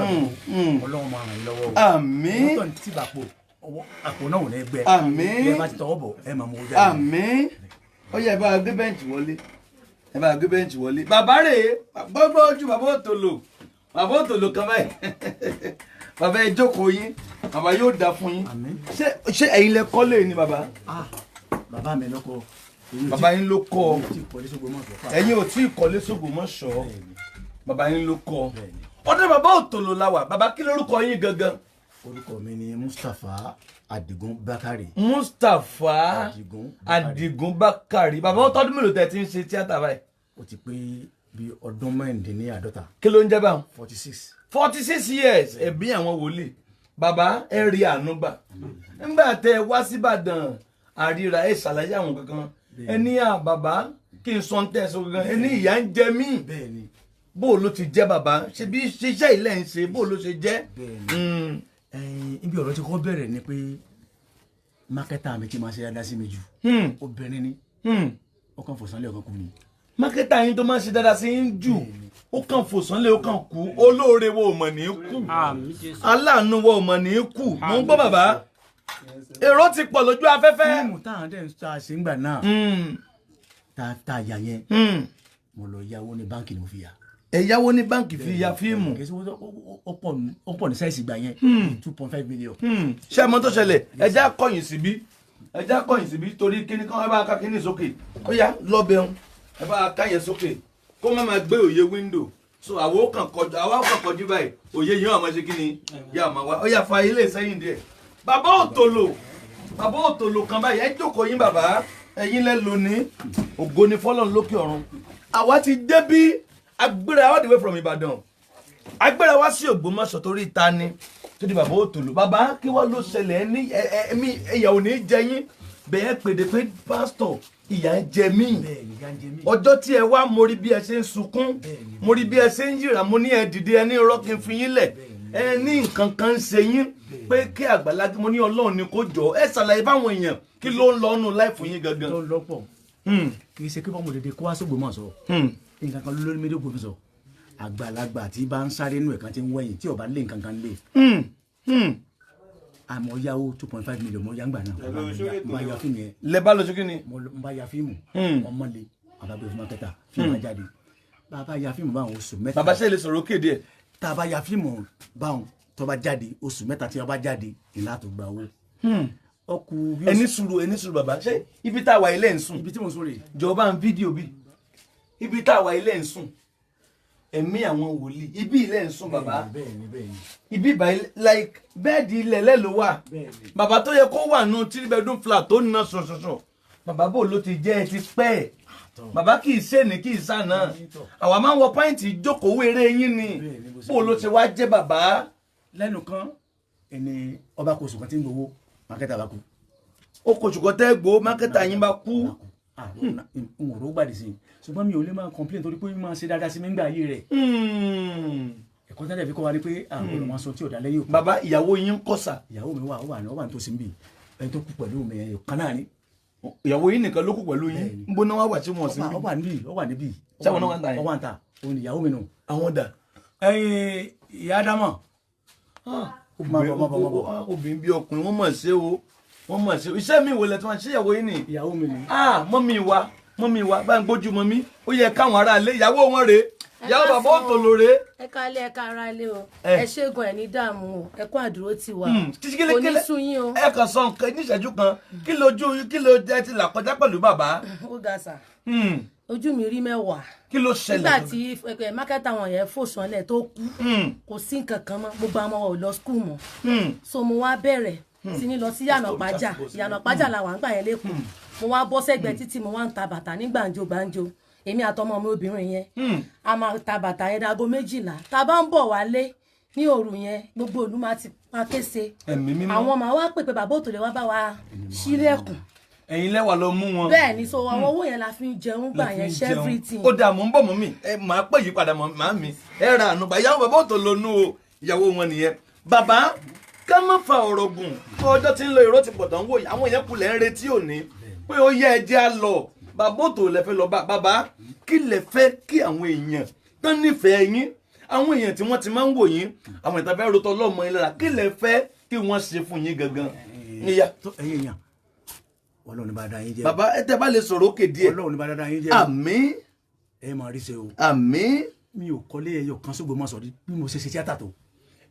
gbogbo. Ọlọ́run máa ràn yín lọ́wọ́ o. Àmín. Owó tó ń tì bàpò, ọwọ́ àpò náà ò ní gbẹ. Àmín. Bí ẹ bá ti tọwọ́ bọ̀, ẹ máa mú owó jáde. Àmín. Ó yẹ, ẹ bá gbé bẹ́ǹchì wọlé, ẹ bá gbé bẹ́ǹchì wọlé. Bàbá rèé, gbogbo ojú bàbá òtòlò, bàbá òtòlò kan báyìí. Bàbá, ẹ jókòó yín. Bàbá, yóò dáa fún yín. Àmín. Ṣé ẹ̀yin lẹ kọ́lé ni, bàbá? Ah, bàbá mi lọ́kọ. Bàbá yín ló kọ́ ọ? Tí kọ́lé s'Ógbómọ̀ṣọ́ fà. Ẹ̀yin ò tí ì kọ́lé s'Ógbómọ̀ṣọ́, bàbá yín ló kọ́ ọ. Ọdún bàbá òtòlò la wà. Bàbá, kí lórúkọ yín gangan? Orúkọ mi ni Mustapha Adigun Bakare. Mustapha Adigun Bakare. Adigun Bakari. Bàbá, ó tọ́dún mélòó tẹ́ ti ń ṣe tíátà báyìí? Ó ti pé bí ọdún 46. Kí ló ń jẹ́ báwọn? 46. 46 years. Ẹ̀bí àwọn wòlíì. Bàbá, ẹ rí àánú gbà. Nígbà tẹ ẹ wá síbàdàn àríra, ẹ ṣàlàyé àwọn kankan. Ẹ ní à bàbá, kí n sọ ń tẹ̀ sọ gangan, ẹ ní ìyà ń jẹ mí. Bẹ́ẹ̀ni. Bó ló ti jẹ́, bàbá? Ṣe bí ṣiṣẹ́ ilẹ̀ ń ṣe, bó ló ṣe jẹ́? Bẹ́ẹ̀ni. Ẹ̀yin, ibi ọ̀rọ̀ ti kọ́ bẹ̀rẹ̀ ni pé marketer mi ti máa ṣe dáadáa sí mi jù, obìnrin ni. Ó kàn fò sánlẹ̀, ọ̀kan kú ni. Marketer yín tó máa ń ṣe dáadáa sí yín jù, ó kàn fò sánlẹ̀, ó kàn kú. Olóore wo ò mọ̀ ní kú. Àmín Jésù. Aláàánú wo ò mọ̀ ní kú. Mò ń gbọ́, bàbá, èrò ti pọ̀ lójú afẹ́fẹ́. Fíìmù táwọn dẹ̀ ń ta ṣe ń gbà náà, tá a yà yẹn, mo lọ yáwó ní báńkì ni mo fi yà. Ẹ yáwó ní báǹkì fi ya fíìmù? Kì í ṣe ó pọ̀ ní size gbà yẹn, 2.5 million. Ṣé ẹ mọ̀ tó ṣẹlẹ̀? Ẹ já kọ̀yìn síbí, ẹ já kọ̀yìn síbí, torí kíní kan, ẹ bá ká kíní sókè. Ó yá, lọ́bẹ̀ọ́n, ẹ bá ká yẹn sókè kó má máa gbé òye window. So àwọn ó kàn kọjú, àwa ó kàn kọjú báyìí, òye yìí wọ́n máa ṣe kíni yà máa wá. Ó yá, fa ilé sẹ́yìn díẹ̀. Bàbá òtòlò, bàbá òtòlò kan báyìí. Ẹ jókòó yín, bàbá. Ẹ̀yin lẹ lónìí. Ògo ni fọ́lọ́run lókè ọ̀run. Àwa ti débí, agbéra all the way from Ìbàdàn, agbéra wá sí Ògbómọ̀ṣọ́ torí ta ni tó di bàbá òtòlò. Bàbá, kí wàá ló ṣẹlẹ̀? Ẹ ní ẹ ẹ mi, ìyà ò ní jẹ yín bẹ́ẹ̀ pèdè pé pásítọ̀, ìyà ń jẹ mí. Bẹ́ẹ̀ni, ìyà ń jẹ mí. Ọjọ́ tí ẹ wá, mo rí bí ẹ ṣe ń sunkún, mo rí bí ẹ ṣe ń yíra. Mo ní ẹ dìde, ẹ ní irọ́, kí n fi yín lẹ̀. Ẹ ní nǹkan kan ń ṣe yín pé kí Àgbàlá. Mo ní Ọlọ́run ni kò jọ ẹ ṣàlàyé fáwọn èèyàn kí ló ń lọ́nu life yín gangan. Tó ń lọ́pọ̀. Kì í ṣe pé bọ́mọ̀ dédé kó wá s'Ógbómọ̀ṣọ́. Nǹkan kan lórí mídíò gbòmísọ̀, àgbàlagbà tí bá ń sáré nínú ẹ̀kan tí ń wẹ̀yìn, tí ó bá lé nǹkan kan lé. Àmọ́ yáwó 2.5 million mo yá ń gbà náà, mo bá ya fíìmù yẹn. Lẹ bá lọ sí kí ni? Mo bá ya fíìmù. Ọmọ le bàbá gbé fún marketer, fíìmù á jáde. Bàbá ya fíìmù báwọn, oṣù 3. Bàbá, ṣe lè sọ̀rọ̀ kéde ẹ̀? Tá a bá ya fíìmù báwọn, tó bá jáde, oṣù 3 tí wọ́n bá jáde ìlà tó gba owó ọkù bí. Ẹni sùúrù, ẹni sùúrù, bàbá. Ṣé ibi tá a wà ilé ń sùn? Ibi tí mo sọ rè. Jọba ń fídíò bí ibi tá a wà ilé ń sùn. Ẹ̀mí àwọn wòlíì, ibi ilé ń sùn, bàbá? Bẹ́ẹ̀ni, bẹ́ẹ̀ni. Ibi báyìí, like bẹ́ẹ̀dì ilẹ̀ lẹ́ ló wà. Bẹ́ẹ̀ni. Bàbá tó yẹ kó wà nù three bedroom flat tó ná ṣọṣọṣọ, bàbá, bò ló ti jẹ́? Ẹ ti pẹ́ ẹ̀, bàbá. Kì í ṣe ní kì í sànà, àwa máa ń wọ pant jókòó wéré yín ni. Bẹ́ẹ̀ni, bó ṣe Bò ló ti wá jẹ́, bàbá? Lẹ́nu kan ẹni ọba kò sùn kan tí ń gbowó, marketer bá kú. Ó kò ṣùkọ́ tẹ́ gbó, marketer yín bá kú. N ò rò gbàdí sí i, ṣùgbọ́n mi ò lè máa complain torí pé máa ṣe dáadáa sí mi nígbà ayé rẹ̀. Ẹ̀kọ́ tẹ́lẹ̀ fi kọ́ wa ni pé àwọn ọ̀rọ̀ máa sọ tí ò dá lẹ́yìn òkú. Bàbá, ìyàwó yín ń kọ́sà? Ìyàwó mi wà, ó wà ní, ó wà nítòsí níbí. Ẹni tó kú pẹ̀lú mi, ẹ̀yọ̀ kan náà ni. Ìyàwó yín nìkan ló kù pẹ̀lú yín? Bẹ́ẹ̀ni. Ń bóná wá wà tí wọ́n sí? Ó wà níbí, ó wà níbí. Ṣé àwọn náà wà ń tà yẹn? Ó wà ń tà. Òun ni ìyàwó mi nù. Àwọn dà? Ẹ̀yin ìyá Ádámọ̀, máa bọ̀, máa bọ̀, máa bọ̀. Obìnrin bí ọkùnrin, wọ́n mọ̀ ṣe o, wọ́n mọ̀ ṣe o. Iṣẹ́ mi wò lẹ̀ tí wọ́n ṣe? Ìyàwó yín ni? Ìyàwó mi ni. Ah, mọ́mí wa, mọ́mí wa, bá ń gbójú mọ́mí. Ó yẹ káwọn aráalé, ìyàwó wọn rèé, ìyàwó bàbá òtòló rèé. Ẹ kálẹ̀, ẹ kára ilé o. Ẹ. Ẹ ṣègùn ẹ ní dààmú o, ẹ kó àdúró tì wá. Kí Kò ní sú yín o. Ẹ kàn sọ nǹkan níṣẹ́jú kan, kí lójú, kí ló jẹ́ ti là kọjá pẹ̀lú bàbá? Ó ga sà. Ojú mi rí mẹ́wàá. Kí ló ṣẹlẹ̀? Nígbà tí marketer wọn yẹn fò sánlẹ̀ tó kú, kò sí nǹkan kan mọ́. Gbogbo àwọn ọmọ ò lọ school mọ́. So mo wá bẹ̀rẹ̀ sí ní lọ sí Yànà Pájà. Yànà Pájà la wà ń gbà yẹn lẹ́kọ̀ọ́. Mo wá bọ́ sẹ́gbẹ̀ẹ́ títì, mo wá ń ta bàtà ní gbàǹjo gbàǹjo. Èmi àtọmọ mi obìnrin yẹn, a máa ta bàtà yẹn dago 12. Tá a bá ń bọ̀ wálé ní òru yẹn, gbogbo ìlú máa ti pa kése. Ẹ̀mí mímọ́. Àwọn máa wá pè pé bàbá òtòlè wá bá wa ṣílẹ̀kùn. Ẹ̀yin lẹ́wà lọ mú wọn? Bẹ́ẹ̀ ni. So àwọn owó yẹn la fi ń jẹun gbà Lẹ fi yẹn, ń ṣe jẹun. everything. Ó dà, mò ń bọ̀ mọ́ mi. Ẹ máa pè yí padà mọ́ màá mi. Ẹ ra àánú gbà. Ìyàwó bàbá òtò lónú o, ìyàwó wọn nìyẹn. Bàbá, ká má fa ọ̀rọ̀ gùn fún ọjọ́ tí ń lọ. Èrò ti pọ̀ tán wò yìí. Àwọn èèyàn kulẹ̀ ń retí òní pé ó yẹ ẹ jẹ́ á lọ. Bàbá òtò lẹ fẹ́ lọ bá. Bàbá, kí lẹ fẹ́ kí àwọn èèyàn tán nífẹ̀ẹ́ yín? Àwọn èèyàn tí wọ́n ti máa ń wò yín, àwọn ìta fẹ́ rotọ́ lọ́mọ yín lára, kí lẹ fẹ́ kí wọ́n ṣe fún yín gangan? Níyà. Tó ẹ̀yin èèyàn, Ọlọ́run ní bá dáa yín jẹ́ o. Bàbá, ẹ tẹ́ bá lè sọ̀rọ̀ òkè díẹ̀. Ọlọ́run ní bá dáa yín jẹ́ o. Àmín. Ẹ máa rí ṣe o. Àmín. Mi ò kọ́lé ẹyọ kan s'Ógbómọ̀ṣọ́ rí bí mo ṣe ṣe tíátà tó.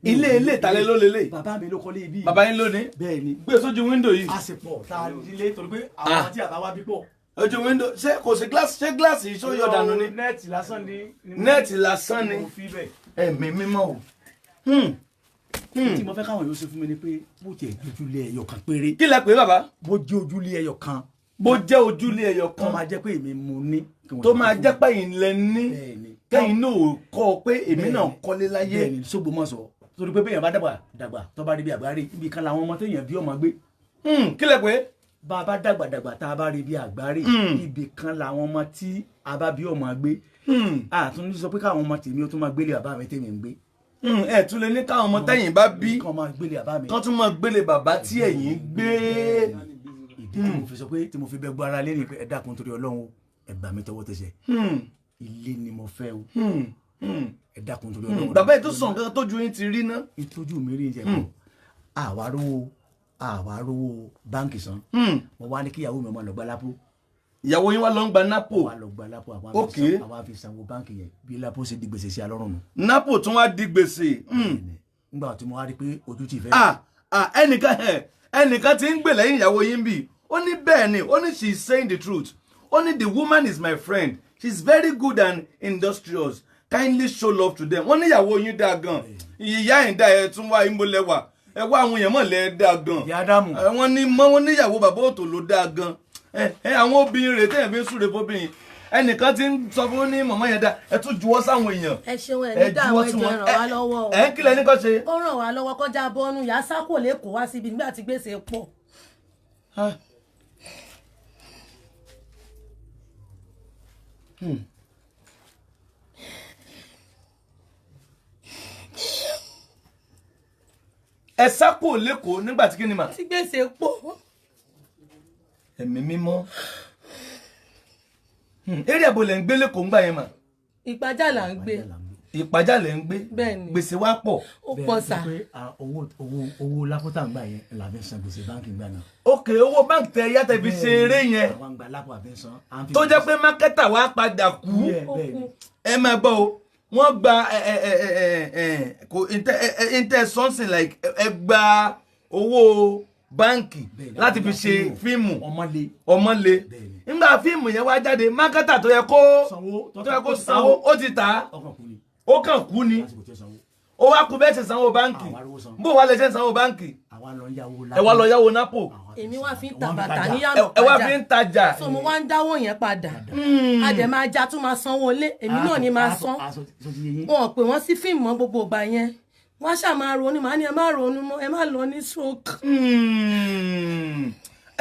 Ilé ilé ìtàlẹ́ ló lélẹ̀. Bàbá mi ló kọ́lé ibi. Bàbá yín lónìí. Bẹ́ẹ̀ ni. Gbé sójú wíńdò yìí. A sì pọ̀ tá a nílé torí pé àwọn tí àbá wa bí pọ̀. Ojú wíńdò, ṣé kò sí gíláàsì? Ṣé gíláàsì yìí ṣó yọ dànù ni? Nẹ́ẹ̀tì lásán ni. Nẹ́ẹ̀tì lásán ni. Mo fi bẹ́ẹ̀. Ẹ̀mí mímọ́ o. Tí mo fẹ́ káwọn yóò ṣe fún mi ni pé bó tiẹ̀ ojúlé ẹyọ kan péré. Kí lẹ pè é, bàbá? Bó jẹ́ ojúlé ẹyọ kan. Bó jẹ́ ojúlé ẹyọ Kó kan. máa jẹ́ pé èmi mo ní. Kí wọ́n Tó ṣe máa fún jẹ́ mi. pé ẹ̀yin lẹ ní. Bẹ́ẹ̀ni. Kẹ́yìn náà ò kọ́ ọ pé èmi náà kọ́lé láyé. Bẹ́ẹ̀ni, s'Ógbómọ̀ṣọ́, torí pé bẹ́ẹ̀ yẹn bá dàgbà dàgbà, tó bá rí bí àgbáre, ibi kan làwọn ọmọ téèyàn bí ọmọ gbé. Kí lẹ pè é? Bá a bá dàgbà dàgbà, tá a bá rí bí àgbáre, ibì kan làwọn ọmọ tí a bá bí ọmọ gbé. Àtúndí sọ pé káwọn ọmọ tèmi ó tún máa gbélé bàbá mi tèmi ń gbé. Ẹ tún lè ní káwọn ọmọ tẹ́yìn bá bí kán máa gbélé bàbá mi. Kán tún máa gbélé bàbá tí ẹ̀yin gbé. Ìdí tí mo fi sọ pé tí mo fi bẹ gbọ́ ara lé ní pé ẹ dákun torí Ọlọ́run o, ẹ gbà mí tọwọ́ tẹsẹ̀, ilé ni mo fẹ́ o, ẹ dákun torí Ọlọ́run. Bàbá yìí tó sọ nǹkan tójú yín ti rí ná. Ìtọ́jú mi rí ìjẹ́ kọ́ àwa rówó báǹkì san. Mo wá ní kíyàwó mi ọmọ lọ gbá lápò. Ìyàwó yín wá lọ ń gba napo. Wá lọ gbá lápò, àwa fi àwa fi sanwó báǹkì yẹn. Bí lápò ṣe di gbèsè sí alọ́rùn nù. Napo tún wá di gbèsè. Nígbà tí mo wá rí pé ojú ti fẹ́. Ah ah, ẹnìkan ẹ ẹnìkan ti ń gbè lẹ́yìn ìyàwó yín bì. Ó ní bẹ́ẹ̀ ni, ó ní she is saying the truth. Ó ní the woman is my friend, she is very good and industrious, kindly show love to them. Wọ́n ní ìyàwó yín dáa gan, ìyá yín dáa. Ẹ tún wá ìmọ̀lẹ́wà ẹ wá, àwọn èèyàn mọ̀lẹ́ dáa gan. Ìyá Ádámù. Ẹ, wọ́n ní mọ́ wọ́n níyàwó bàbá òtò ló dáa gan. Ẹ ẹ, àwọn obìnrin rẹ̀ tẹ̀yẹ̀ fi ń súre fóbìnrin, ẹnìkan ti ń sọ fún ní màmá yẹn dáa. Ẹ tún juwọ́ sáwọn èèyàn. Ẹ ṣeun, ẹ ní dààmú, Juwọ́ ẹ sí jọ̀ọ́, wọn. ẹ ràn wá lọ́wọ́ o. Ẹ ń kílẹ̀ ní kọ́ ṣe. Ó ràn wá lọ́wọ́ kọjá bọ́nú yà sákò lẹ́kọ̀ọ́ wá síbi nígbà tí gbèsè pọ̀. Ah. Ẹ sá kúrò lẹ́kọ̀ọ́ nígbà tí kí ni mà? Tí gbèsè pọ̀. Ẹ̀mí mímọ́. Eré àbò lẹ̀ ń gbé lẹ́kọ̀ọ́ ńgbà yẹn mà? Ìpájà là ń gbé. Ìpájà lẹ̀ ń gbé. Bẹ́ẹ̀ ni. Gbèsè wá pọ̀. Ó pọ̀ sà. Pé owó lápótà ń gbà yẹn là fi san gbèsè báńkì gbà náà. Ok, owó báńkì tẹ yá tẹ fi ṣe eré yẹn. Àwọn àgbà lápò àfi san. À ń fi Tó jẹ́ pé marketer wá padà kú. Ó Bẹ́ẹ̀ kú. ni. Ẹ máa gbọ́ o, wọ́n gba ẹ ẹ ẹ ẹ ẹ kò intẹ something like ẹ gba owó báńkì Bẹ́ẹ̀ ni, láti àwọn fi gba ṣe fíìmù. Ọmọlé. Ọmọlé. Bẹ́ẹ̀ ni. Nígbà fíìmù yẹn wá jáde, marketer tó yẹ kó Sanwó. tó yẹ kó sanwó, ó ti tà á. Ọkàn kú ni. Ó kàn kú ni. Lásìkò tí ó sanwó. Ó wá kú bẹ́ẹ̀ ṣe sanwó báńkì. Àwa rówó san. Bó wàá lè ṣe sanwó báńkì? Àwa lọ yáwó. Ẹ wá lọ yáwó napo. Èmi wá fi ń ta Wọ́n fi bàtà tajà. ní Ẹ yànà ẹ wá pàjá. fi ń tajà. So mo wá ń dáwọ́ yẹn padà, a dẹ̀ máa já tún máa sanwó lé, èmi náà ni máa san. Wọn ò pè wọ́n sí fíìmù mọ́. Gbogbo ìgbà yẹn, wọ́n á ṣáà máa ronú, màá ní ẹ má ronú mọ́, ẹ má lọ ní stroke.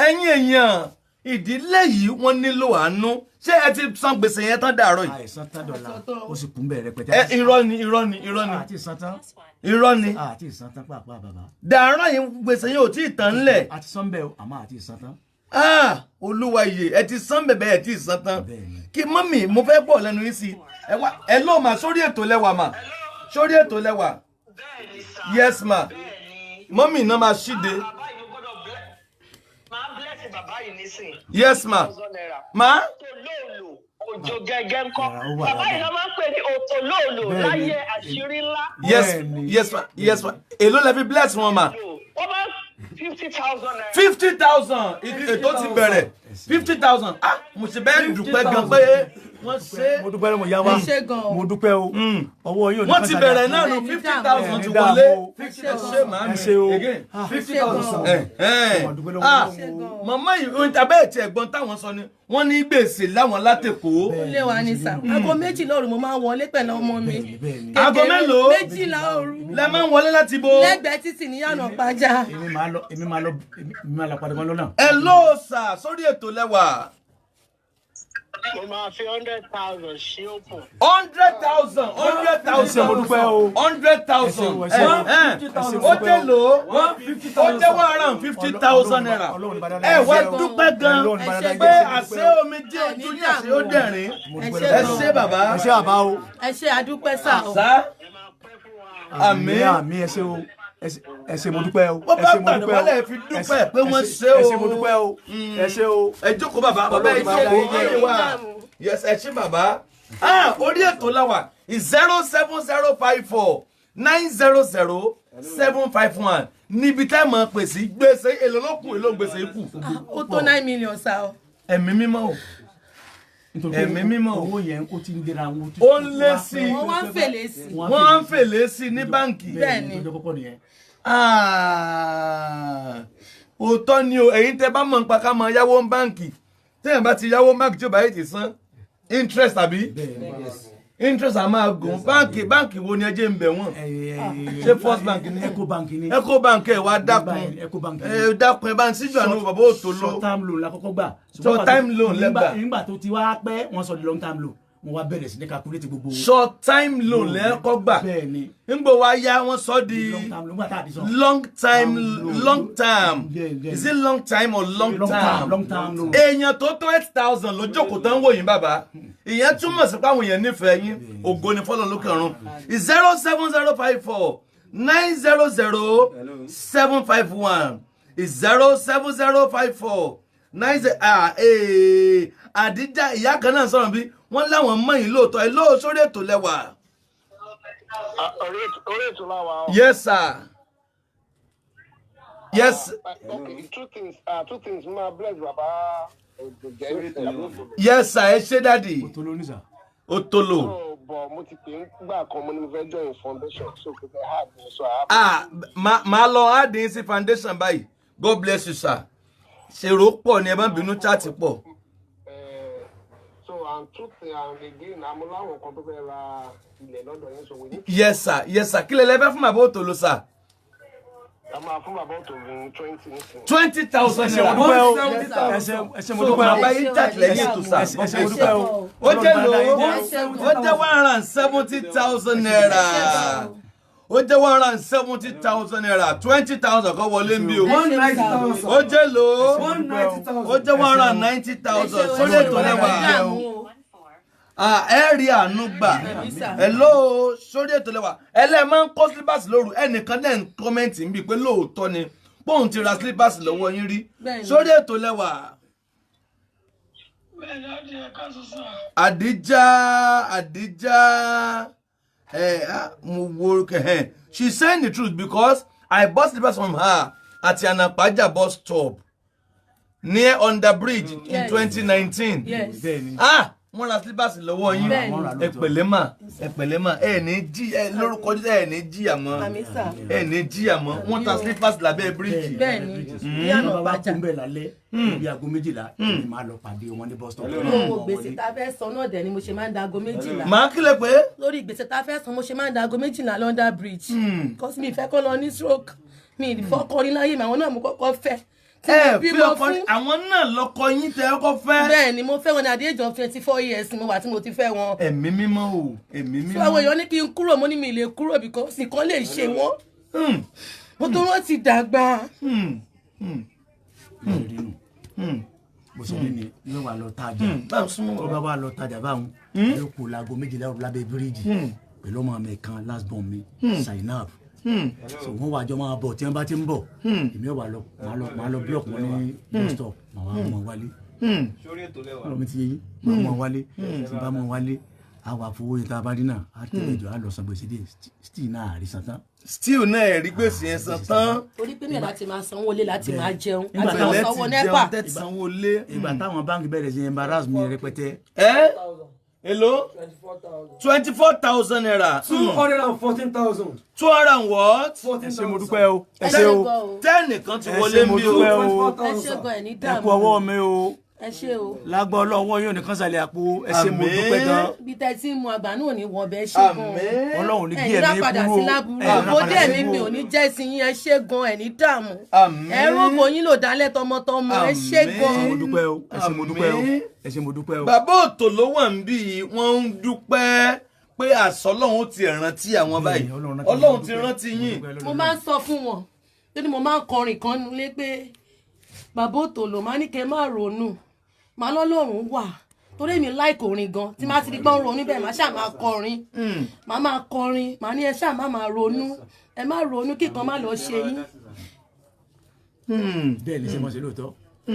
Ẹ̀yin èèyàn, ìdílé yìí wọ́n nílò àánú. Ṣé ẹ ti san gbèsè yẹn tán dàárọ̀ yìí? Àìsàn tán dọ̀la, ó sì kún bẹ́ẹ̀ rẹpẹtẹ. Ẹ irọ́ ni, irọ́ ni, irọ́ ni. Àti ìsan tán. Irọ́ ni. Àti ìsan tán pàápàá, bàbá. Dàárọ̀ yìí, gbèsè yẹn ò tí ì tán ńlẹ̀. Àti san bẹ́ẹ̀ o, àmọ́ àti ìsan tán. Ah, olúwa iye, ẹ ti san bẹ̀bẹ̀, ẹ ti san tán. Bẹ́ẹ̀ni. Kí mọ́mì, mo fẹ́ bọ̀ lẹ́nu yín sí ẹ wá. Ẹ ló mà sórí ètò lẹ́wà mà, sórí ètò lẹ́wà. Bẹ́ẹ̀ni sà. Yes ma. Bẹ́ẹ̀ni. Mọ́mì náà máa ṣíde. Bàbá yìí gbọ́dọ̀ máa bless bàbá yìí nísìn. Yes ma. Thousand naira. Ma. Òtòlóòlò òjò gẹ́gẹ́ ńkọ́. Yàrá ó wà Bàbá yìí dáadáa. ló máa ń pè ní òtòlóòlò Bẹ́ẹ̀ni. láyé àṣírí ńlá. Yes. Bẹ́ẹ̀ni. Yes ma, yes ma. Èló lẹ fi bless wọn ma? Wọ́n máa 50,000 naira. 50,000. Ètò ti bẹ̀rẹ̀, 50,000. Ah, mo ṣe bẹ́ẹ̀ dúpẹ́ gan pé wọ́n ṣe. Mo dúpẹ́ lọ́mọ ìyá wa. Ẹ ṣé gan o. Mo dúpẹ́ o, ọwọ́ yóò ní Wọ́n ti kọ́ńtà bẹ̀rẹ̀ dà. náà nù, Ẹni 50,000 ti Ẹni wọlé. dààmú o. Ẹ ṣe màámi. Ẹ ṣé o. Again, Ah. 50,000. Ẹ ẹ Mo dúpẹ́ lọ́wọ́ ah Ọlọ́run o. Màmá yìí, ohun tàbí ẹ̀ tí ẹ̀gbọ́n táwọn sọ ni wọ́n ní gbèsè láwọn látẹ̀kọ́. Ó lé wa ní sà, aago 2 òru mo máa ń wọlé pẹ̀lú ọmọ mi. Bẹ́ẹ̀ni, bẹ́ẹ̀ni. Aago mélòó? 12 òru. Lẹ máa ń wọlé láti bo? Lẹ́gbẹ̀ẹ́ títì ní yànà pàjá. Èmi máa lọ, èmi máa lọ padà wọn lọ́nà. Ẹ ló sà, sórí ètò lẹ́wà. Mo máa fi 100,000 ṣí òpó. 100,000, 100,000. Mo dúpẹ́ o. 100,000. Ẹ ṣeun, ẹ ṣeun. Ó jẹ́ lò ó jẹ́ 150,000 naira. Ẹ wá dúpẹ́ gan pé àṣẹ omi jẹ́ ojú ní àṣẹ ó dẹ̀rín. Ẹ ṣé Ẹ gan. ṣé bàbá. Ẹ ṣé bàbá o. Ẹ ṣé, àdúpẹ́ sà o. Sá. Àmín. Àmín, ẹ ṣé o, ẹ ṣé mo dúpẹ́ o. Wọ́n bá gbàdúrà fi dúpẹ́ pé wọ́n ṣe o. Ẹ ṣé mo dúpẹ́ o, ẹ ṣé o. Ẹ jókòó bàbá, bàbá ẹ ṣe kó wá. Yes, ẹ ṣé bàbá. Orí ètò láwà 07054 900 751 níbi tá a mọ̀ pè sí gbèsè èlò ló kù, èlò gbèsè kù. Ó tó 9 million sa o. Ẹ̀mí mímọ́ o. Ẹ̀mí mímọ́ o. Owó yẹn ó ti ń gbéra wọn. Ó ń lé sí i. Wọ́n wá ń fèlè sí i. Wọ́n ń fèlè sí i ní báǹkì. Bẹ́ẹ̀ni. Òótọ́ ni o, ẹ̀yin tẹ́ bá mọ̀ nípa ká máa yáwó ń báǹkì. Téèyàn bá ti yáwó ń báǹkì tí ó bá yé ti san interest àbí? Interest a máa gùn. Báǹkì wo ni ẹ jẹ́ ń bẹ̀ wọ́n? Ṣé First Bank ni? Ecobank ni. Ecobank ẹ̀ wá dákun. Ẹ dákun, ẹ bá ń síjú àánú bàbá Òtòló. Short term loan la kọ́kọ́ gbà. Short time loan lẹ́gbà. Nígbà tó ti wá pẹ́, wọ́n sọ di long term loan. Wọ́n wá bẹ̀rẹ̀ sí ní calculate gbogbo. Short time loan lẹ́kọ́ gbà. Bẹ́ẹ̀ni. Nígbà wá yá wọ́n sọ di long time long term. Is it long time or long term? Long term loan. Èèyàn tó tó 8,000 ló jókòó tán wò yín bàbá. Ìyẹn túmọ̀ sí pé àwọn èèyàn nífẹ̀ẹ́ yín. Ògo ni fọ́lọ́ lókè ọ̀run. 07054 900 751 07054 9. Àdíjà ìyá kan náà sọ̀rọ̀ bí wọ́n láwọn mọ̀ yín lóòótọ́ ẹ lóò sórí ètò lẹ́wà. Orí ètò láwa o. Yes sir. Yes. Okay, two things ma bless baba. Yes sir, ẹ ṣé dádì. Òtòló ní sà. Òtòló. Bọ̀ mo ti pè é gbà kan mo ní mo fẹ́ join foundation so kò fẹ́ hard me so I have. Màá lọ hard in sí foundation báyìí. God bless you sir. Ṣèrò pọ̀ ni ẹ bá ń bínú chat pọ̀. So and two things and again I'm láwọn kan tó fẹ́ ra ilẹ̀ lọ́dọ̀ yín so we need. Yes sir, yes sir. Kí lẹ lẹ fẹ́ fún bàbá Òtòló sir? A máa fún bàbá Òtòló 20 nísìnyí. 20,000 naira. Ẹ ṣé mo dúpẹ́ o. Bàbá yín chat lẹ́yìn ètò sir. Ẹ ṣé mo dúpẹ́ o. Ó jẹ́ lò ó jẹ́ 170,000 naira. Ó jẹ́ 170,000 naira. 20,000 kọ́ wọlé ń bí o. 190,000. Ó jẹ́ lò ó. 190,000. Ó jẹ́ 190,000. Sórí ètò lẹ́wà. Ẹ rí àánú gbà. Hello, sórí ètò lẹ́wà. Ẹlẹ́ máa ń kó slippers lóru. Ẹnìkan dẹ̀ ń kọ́mẹ́ǹtì ń bí pé lóòótọ́ ni pọ́ùn ti ra slippers lọ́wọ́ yín rí. Sórí ètò lẹ́wà. Àdíjà Àdíjà. She saying the truth because I bought slippers from her at Yanapaja bus stop near under bridge in 2019. Yes. Wọ́n ra slippers lọ́wọ́ yín. Ẹ pẹ̀lẹ́ mà, ẹ pẹ̀lẹ́ mà, ẹ ní jí ẹ lórúkọ Jésù, ẹ ní jìyà mọ́. Ẹ ní jìyà mọ́. Wọ́n ta slippers lábẹ́ bíríìjì. Bẹ́ẹ̀ni. Ìyànà bàjá. Bá kún lálẹ́ níbi aago 12 ni màá lọ pàdé wọn ní bus stop. Owó gbèsè tá a fẹ́ san náà dẹ̀ ni mo ṣe máa ń da aago 12. Màá kílẹ̀ pé. Lórí gbèsè tá a fẹ́ san mo ṣe máa ń da aago 12 London Bridge. Because mi ìfẹ́ kọ́ lọ ní stroke. Mi ìfọ́kọrin láyé mi, àwọn náà mo kọ́kọ́ fẹ́. Ẹ fi ọkọ àwọn náà lọkọ yín tẹ ọkọ fẹ́. Bẹ́ẹ̀ni, mo fẹ́ wọn ní at the age of 24 years mo wà tí mo ti fẹ́ wọn. Ẹ̀mí mímọ́ o, ẹ̀mí mímọ́. So àwọn èèyàn ní kí n kúrò, mo ní mi lè kúrò because nǹkan lè ṣe wọ́n. Mo tó wọ́n ti dàgbà. Bó ṣe rí ni yóò wá lọ tajà. Tó bá wá lọ tajà báwọn, yóò kó laago 12 òru lábẹ́ bíríìjì pẹ̀lú ọmọ mi kan last born mi, Zainab. So wọ́n wá jọ máa bọ̀ tí wọ́n bá ti ń bọ̀, èmi ò wá lọ, màá lọ block wọn ní bus stop, màá wá mọ̀ wálé. Ọ̀rọ̀ mi ti yé yín, màá mọ̀ wálé, tí n bá mọ̀ wálé, a wà fowó yẹn tá a bá dín náà, a tẹ̀lé jọ, a lọ san gbèsè dé, still náà àrí san tán. Still náà ẹ̀rí gbèsè yẹn san tán. Torí pé mi láti máa sanwó lé láti máa jẹun, láti máa sanwó NEPA. Ìgbà táwọn báńkì bẹ̀rẹ̀ sí embarrass mi rẹpẹtẹ. Ẹ Hello? 24,000 naira. 214,000. 200 and what? Ẹ ṣé mo dúpẹ́ o. Ẹ ṣé o. Tẹ́nìkan ti wọlé mi o. Ẹ ṣé gan, ẹ ní dààmú. Ẹ kú ọwọ́ mi o. Ẹ ṣé o. Lágbọ́ ọlọ́wọ́ yóò nìkan sàlẹ̀ àpò. Ẹ ṣé mo dúpẹ́ gan. Bí tẹ́ tí mu àgbà náà ní wọ bẹ́ẹ̀ ṣe gan. Ọlọ́run ní kí ẹ̀mí kúrò. Bó dé ẹ̀mí mi ò ní jẹ́ sí yín. Ẹ ṣé gan, ẹ ní dààmú. Ẹ rògbò yín lò dálẹ̀ tọmọtọmọ. Ẹ ṣé gan. Ẹ ṣé mo dúpẹ́ o. Ẹ ṣé mo dúpẹ́ o. Ẹ ṣé mo dúpẹ́ o. Bàbá Òtòló wà ń bí wọ́n ń dúpẹ́ pé àsọlọ́run ti rántí àwọn báyìí. Ọlọ́run ti rántí yín. Mo máa ń sọ fún wọn pé mo máa ń kọrin kan nílé pé Bàbá Òtòló máa ní kẹ́ máa ronú, màá lọ́lọ́run wà Torí èmi láìkò orin gan, tí má ti di pọ́n ronú bẹ́ẹ̀, má ṣáà máa kọrin, má máa kọrin, má ní ẹ ṣáà má máa ronú, ẹ má ronú kíkan má lọ ṣe yín. Bẹ́ẹ̀ ni sẹ́mọ́sẹ́ lóòótọ́ n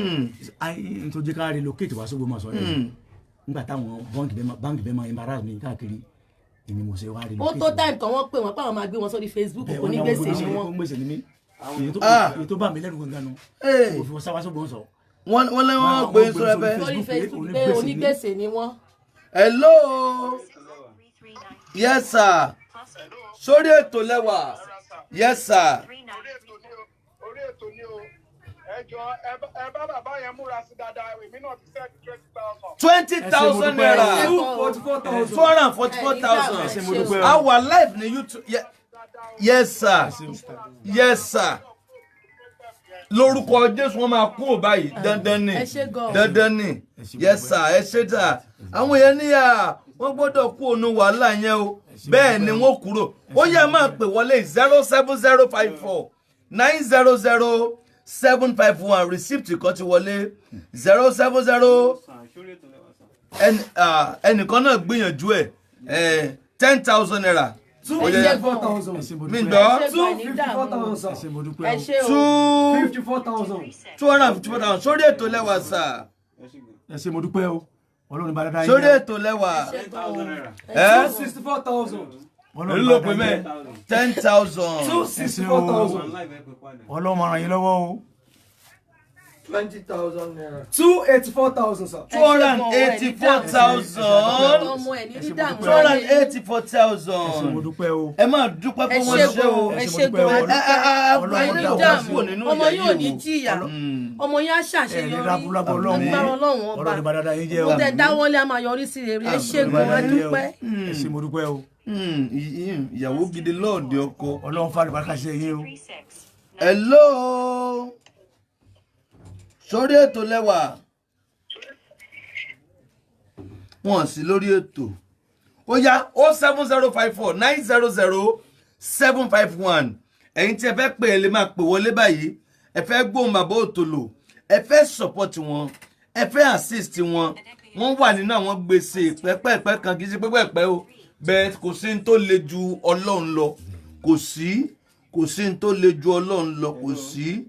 tó jẹ́ ká relocate wá s'Ógbómọ̀ṣọ́ yẹn nígbà táwọn báńkì bẹ́ẹ̀ máa embarrass mi káàkiri èmi mo ṣe wá relocate. Ó tó time kan wọ́n pè wọ́n pé àwọn máa gbé wọn sórí Facebook, kò ní gbèsè ni wọ́n. Gbèsè ni mí, èyí tó bá mi lẹ́rù gangan nu mo fi wọ́n sáwá s'Ógbómọ̀ṣọ́. Wọ́n lé wọ́n gbé sórí Facebook pé onígbèsè ni wọ́n. Hello, yes sir, sórí ètò lẹ́wà, yes sir. Orí ètò ni o, ẹ jọ ẹ bá bàbá yẹn múra sí dáadáa, èmi náà ti sẹ́ẹ̀dì 20,000. 20,000 naira, 244,000. Our live ní YouTube. Yes sir, yes sir. Lórúkọ Jésù wọn máa kú ò báyìí, dandan ni, dandan ni. Yes sir, ẹ ṣe tà. Àwọn yẹn níyà wọ́n gbọ́dọ̀ kú ònú wàhálà yẹn o, bẹ́ẹ̀ ni wọ́n kúrò. Ó yẹ máa pè wọlé 07054 900 751. Receipt kan ti wọlé 070. Ẹnìkan náà gbìyànjú ẹ̀ 10,000 naira. 254,000. Mi gbọ́. 254,000. 254,000. 254,000. Sórí ètò lẹ́wà sà. Ẹ ṣé mo dúpẹ́ o. Ọlọ́run bá dáadáa yín. Sórí ètò lẹ́wà. 264,000. Ló pè mẹ́ 10,000. 264,000. Ọlọ́run máa ràn yín lọ́wọ́ o. 20,000 naira. 284,000 sir. 284,000. 284,000. Ẹ máa dúpẹ́ fún wọn ṣe o. Ẹ ṣé gan. Ọmọ yóò ní jìyà, ọmọ yẹn á ṣàṣeyọrí, agbára Ọlọ́run ọba. Mo tẹ dáwọ́lé a máa yọrí sí rere. Ẹ ṣé gan, a dúpẹ́. Ẹ ṣé mo dúpẹ́ o. Ìyàwó gidi lọ́ọ̀dẹ ọkọ. Ọlọ́run fàlùbáríkà bá kàṣẹ yín o. Hello, sórí ètò lẹ́wà. Wọ́n sí lórí ètò. Ó yá 07054 900 751. Ẹ̀yin tí ẹ fẹ́ pè é lè máa pè wọlé báyìí. Ẹ fẹ́ gbóhùn bàbá Òtòlò, ẹ fẹ́ support wọn, ẹ fẹ́ assist wọn. Wọ́n wà nínú àwọn gbèsè pẹ́pẹ́pẹ́ kan, kì í ṣe pẹ́pẹ́pẹ́ o. Bẹ́ẹ̀ kò sí ní tó le ju Ọlọ́run lọ. Kò sí ní tó le ju Ọlọ́run lọ. Kò sí.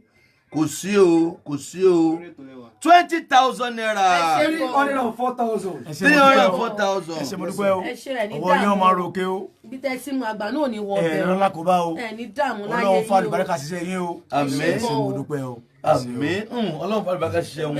Kò sí o, kò sí o. 20,000 naira. 304,000. 304,000. Ẹ ṣé mo dúpẹ́ o. Ọwọ́ yín máa ròkè o. Ibi tẹ́ sí mu àgbà náà ní wọ bẹ́ẹ̀. Ẹ rán lákòbá o. Ẹ ní dààmú láyé yín o. Ọlọ́run fàlùbáríkà ṣiṣẹ́ yín o. Àmín. Ẹ ṣé mo dúpẹ́ o. Àmín. Ọlọ́run fàlùbáríkà ṣiṣẹ́ wọn.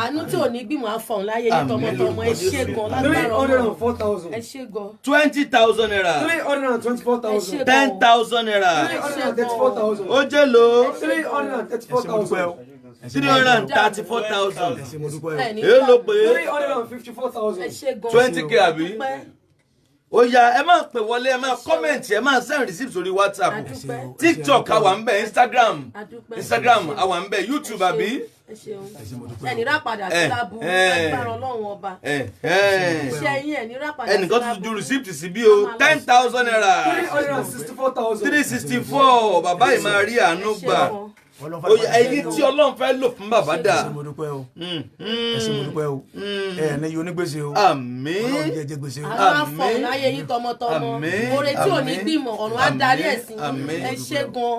Àánú tí ò ní gbìmọ̀ àfọ̀n láyé yín tọmọtọmọ. Ẹ ṣé gan lágbára Ọlọ́run. 304,000. Ẹ ṣé gan. 20,000 naira. 324,000. 10,000 naira. 334,000. Ó jẹ́ lo. 334,000. 334,000. Èló ló pé. 354,000. 20K àbí? Ó yá ẹ máa pè wọlé, ẹ máa comment, ẹ máa send receipt sórí WhatsApp, TikTok àwa ń bẹ, Instagram àwa ń bẹ, YouTube àbí. Ẹni rà padà sí lábú agbára Ọlọ́run ọba. Iṣẹ́ yín ẹni rà padà sí lábú. Ẹnìkan tún ju receipt sí bí o 10,000 naira. 364,000. 364. Bàbá yìí máa rí àánú gbà. Ẹyin tí Ọlọ́run fẹ́ lò fún bàbá dà. Ẹ ṣé mo dúpẹ́ o. Ẹ ṣé mo dúpẹ́ o. Ẹ ní yóò ní gbèsè o. Àmín. Ọlọ́run jẹ́ jẹ́ gbèsè o. Àwọn afọ̀n láyé yín tọmọtọmọ. Oore tí ò ní gbìmọ̀ ọ̀run á darí ẹ̀ sí. Ẹ ṣé gan.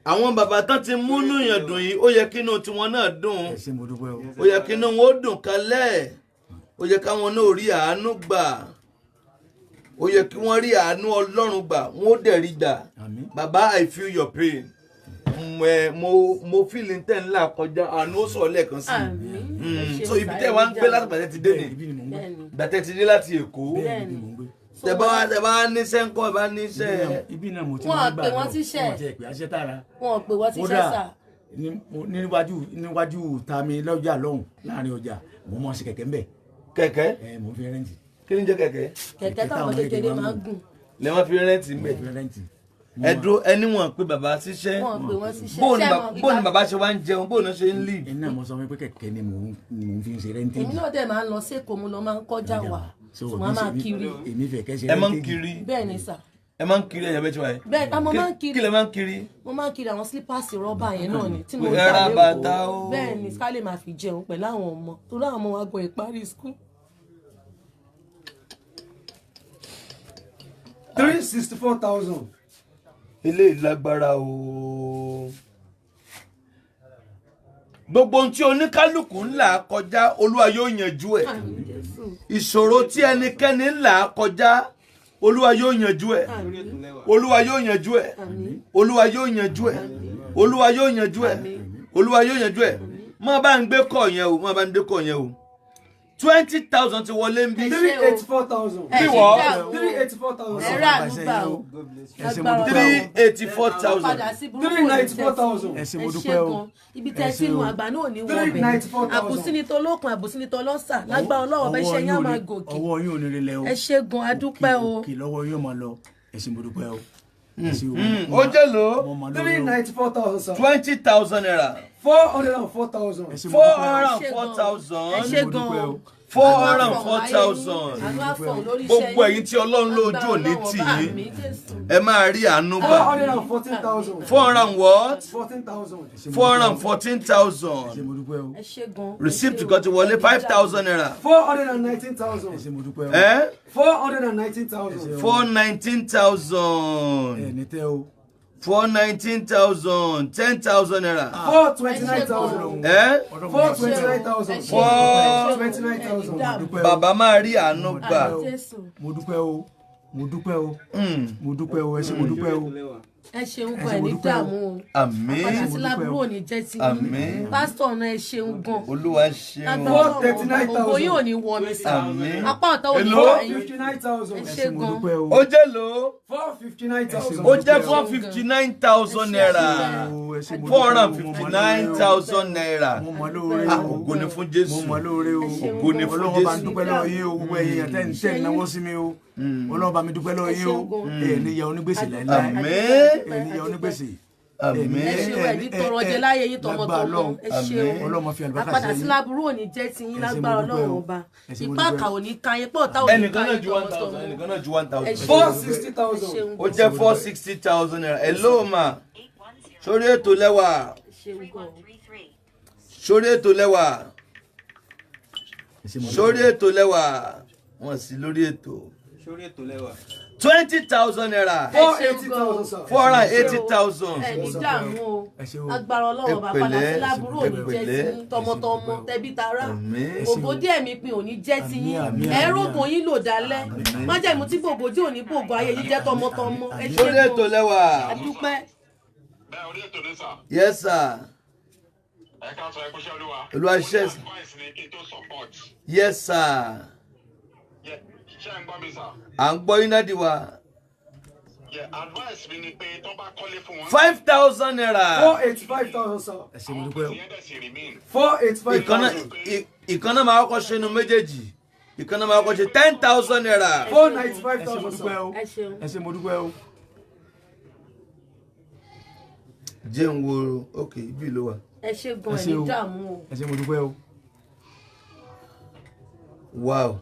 Àwọn bàbá tán ti múnú yàn dùn yìí, ó yẹ kínú tiwọn náà dùn. Ẹ ṣé mo dúpẹ́ o. Ó yẹ kínú wọn ó dùn kalẹ̀. Ó yẹ káwọn náà rí àánú gbà. Ó yẹ kí wọ́n rí àánú Ọlọ́run gbà, wọ́n ó dẹ̀ rí gbà. Bàbá, I feel your pain. Mo feel tẹ́ ńlá kọjá, àánú ó sọ lẹ́ẹ̀kan sí i. So ibi tẹ́ wá ń gbé láti gbàtẹ́ ti dé ni, gbàtẹ́ ti dé láti Èkó. Tẹ́ bá níṣẹ́ ńkọ́, ẹ bá níṣẹ́. Ibi náà mo ti máa ń gbà lọ, wọ́n ti pè àṣẹ tààrà. Wọ́n pè wọ́n ti ṣẹ́ sà. Níwájú ta mi lọ́jà lọ́hùn láàrin ọjà, mo mọ̀ sí kẹ̀kẹ́ ń bẹ̀. Kẹ̀kẹ́? Ẹ mo fi rẹ́ǹtì. Kí ni jẹ́ kẹ̀kẹ́? Kẹ̀kẹ́ táwọn kékeré máa ń gùn. Lè wọ́n fi rẹ́ǹtì ń bẹ̀. Ẹ dúró, ẹni wọ́n pè bàbá síṣẹ́. Bó ni bàbá ṣe wá ń jẹun, bó ni ṣe ń lì. Iná mo sọ wípé kẹ̀kẹ́ ni mò ń fi ṣe rẹ́ǹtì. Èmi náà dẹ̀ máa ń lọ sékòó, mo lọ máa ń kọjá wà, mo máa kiri. Èmi fẹ́ kẹ́ ṣe rẹ́ǹtì. Ẹ máa ń kiri. Bẹ́ẹ̀ ni sà. Ẹ máa ń kiri ẹ̀yà bẹ́ẹ̀ tí wáyé. Bẹ́ẹ̀ tá mo máa ń kiri. Kí lẹ máa ń kiri? Mo máa ń kiri àwọn slippers rọ́bà yẹn náà ni tí mo ń Ẹ tà ra lẹ́kọ̀ọ́. bàtà o. Bẹ́ẹ̀ ni, ká lè máa fi jẹun pẹ̀lú àwọn ọmọ, torí àwọn ọmọ wa gan ìparí school. 364,000. Eléyìí lágbára o. Gbogbo ohun tí oníkálukú ń là kọjá, Olúwa yóò yanjú ẹ̀. Àmín Jésù. Ìṣòro tí ẹnikẹ́ni ń là kọjá, Olúwa yóò yanjú ẹ̀. Olúwa yóò yanjú ẹ̀. Olúwa yóò yanjú ẹ̀. Olúwa yóò yanjú ẹ̀. Olúwa yóò yanjú ẹ̀. Má bá ń gbé kọ̀ yẹn o, má bá ń gbé kọ̀ yẹn o. 20,000 ti wọlé ń bí. 384,000. Ẹ ṣe Wíwọ́. dààmú. 384,000. Ẹ rà àánú gbà o. Ẹ ṣé mo dúpẹ́ o. 384,000. Padà sí burúkú 394,000. Ẹ ṣé mo ẹ dúpẹ́ ṣé o. gan. Ibi tẹ́ ẹ ti nu àgbà náà ò ní wọ ọbẹ̀. 394,000. Àbùsí ni tolókun, àbùsí ni tọlọ́sà. Lágbára Ọlọ́run ọbẹ̀ iṣẹ́ yín á máa gòkè. Ọwọ́ yín ò ní relẹ̀ o. Ẹ ṣé gan, a dúpẹ́ o. Òkè lọ́wọ́ yóò máa lọ. Ẹ ṣé mo dúpẹ́ o. Ẹ ṣé o. Ó jẹ́ lò Mo mọ̀ lóore o. 394,000, sir. 20,000 naira. 404,000. Ẹ ṣé mo Four dúpẹ́ o. hundred and four thousand. Ẹ ṣé Mo gan dúpẹ́ o. o. 404,000. Àánú á fọ̀hún lórí iṣẹ́ Gbogbo yín. ẹ̀yin tí Ọlọ́run lójú òní tì yín, Àmín Jésù. ẹ máa rí àánú gbà. 414,000. 400 and what? 14,000. 414,000. Ẹ ṣé mo dúpẹ́ o. Ẹ ṣé gan. Receipt kan ti wọlé, 5,000 naira. 419,000. Ẹ ṣé mo dúpẹ́ o. Ẹ 419,000. 419,000. Ẹ ní tẹ́ o. 419,000. 10,000 naira. 429,000. Ẹ 429,000. Four 29,000. Dúpẹ́ o. Bàbá máa rí àánú gbà. Jésù. Mo dúpẹ́ o. Mo dúpẹ́ o. Mo dúpẹ́ o. Ẹ ṣé mo dúpẹ́ o. Ẹ ṣeun gan, ẹ ní dààmú o. Àmín. Padà sí lábúrò ò ní jẹ́ ti yín. Àmín. Pásítọ̀ náà, ẹ ṣeun gan. Olúwa ṣeun. Lágbára Ọlọ́run, 439,000. ògo yóò ní wọ mi sà. Àmín. Apá ọ̀tá ò ní Èló? wọ yín. 59,000. Ẹ Ẹ ṣé ṣé mo gan. dúpẹ́ o. Ó jẹ́ lò ó. 459,000. Ó jẹ́ 459,000 naira. Ẹ ṣé mo 459,000 naira. Mo mọ̀ lóore Ah, o. ògo ni fún Mo Jésù. mọ̀ lóore o. Ògo ni fún Ọlọ́run bá ń Jésù. dúpẹ́ lọ́wọ́ yín o. Gbogbo ẹ̀yin tẹ́ ń tẹ́ ń náwó sí mi o. Ọlọ́run bá mi dúpẹ́ lọ́wọ́ yín o. Ẹ ní ya onígbèsè láíláí. Àmín. Ẹ ní ya onígbèsè. Àmín. Ẹ ṣeun, ẹ ní tọrọ jẹ láyé yín tọmọtọmọ. Ẹ ṣeun. Ọlọ́run máa fi àlùbáríkà Àpadà sí sí yín. láburú ò ní jẹ́ ti yín Ẹ ṣé mo lágbára dúpẹ́ Ọlọ́run o. ọba. Ẹ ṣé mo Ipá dúpẹ́ kà o. ò ní ka yín pọ̀, tá ò ní Ẹnìkan ka náà yín ju 1,000. tọmọtọmọ. Ẹnìkan náà ju 1,000. Ẹ ṣeun. 460,000. Ẹ ṣeun Ó jẹ́ 460,000 naira. Hello ma. Sórí ètò lẹ́wà. Ẹ ṣeun gan. Sórí ètò lẹ́wà. Ẹ ṣé mo dúpẹ́. Sórí ètò lẹ́wà. Wọ́n sì lórí ètò. Sórí ètò lẹ́wà. 20,000 naira. 480,000, sir. 480,000. Ẹ ní dààmú o. Ẹ ṣé o. Agbára Ọlọ́run ọba, Ẹ padà pẹ̀lẹ́, sí láburú ò ní ẹ jẹ́ pẹ̀lẹ́. ti yín tọmọtọmọ tẹbí tará. Àmín. Ògo díẹ̀ mi pin ò ní jẹ́ ti yín. Àmín, àmín, Ẹ àmín. rògbò yín lò dálẹ́. Májẹ̀mú tí gbogbo tí ò ní gbogbo ayé yín jẹ́ tọmọtọmọ. Ẹ ṣé Sórí ètò gan. lẹ́wà. A dúpẹ́. Bẹ́ẹ̀, orí ètò ní sà. Yes sir. Ẹ ká sọ, ẹ kúṣẹ́ Olúwa. Olúwa ṣe. Advice ni kí n tó support. Yes sir. Yeah, ṣé ẹ ń gbọ́ mi sà? À ń gbọ́ yín daddy wa. Yeah, advice mi ni pé tó bá kọ́lé fún wọn. 5,000 naira. 485,000, sir. Ẹ ṣé mo dúpẹ́ o. Ìyẹn dẹ̀ sì remain. 485,000. Ìkan náà máa kọ́kọ́ ṣe inú méjèèjì. Ìkan náà máa kọ́kọ́ ṣe 10,000 naira. Four Ẹ ṣé mo 95,000, dúpẹ́ sir. o. Ẹ ṣeun. Ẹ ṣé mo dúpẹ́ o. Jẹ́ ń wo, ok, ibi ló wà. Ẹ ṣé gan, Ẹ ẹ ṣé ní o. dààmú o. Ẹ ṣé mo dúpẹ́ o. Wow.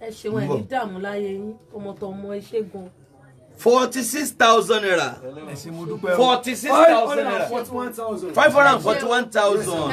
Ẹ ṣeun, ẹ ní dààmú láyé yín tọmọtọmọ. Ẹ ṣé gan. 46,000 naira. Ẹ ṣé mo dúpẹ́ o. 46,000 naira. 541,000. 541,000.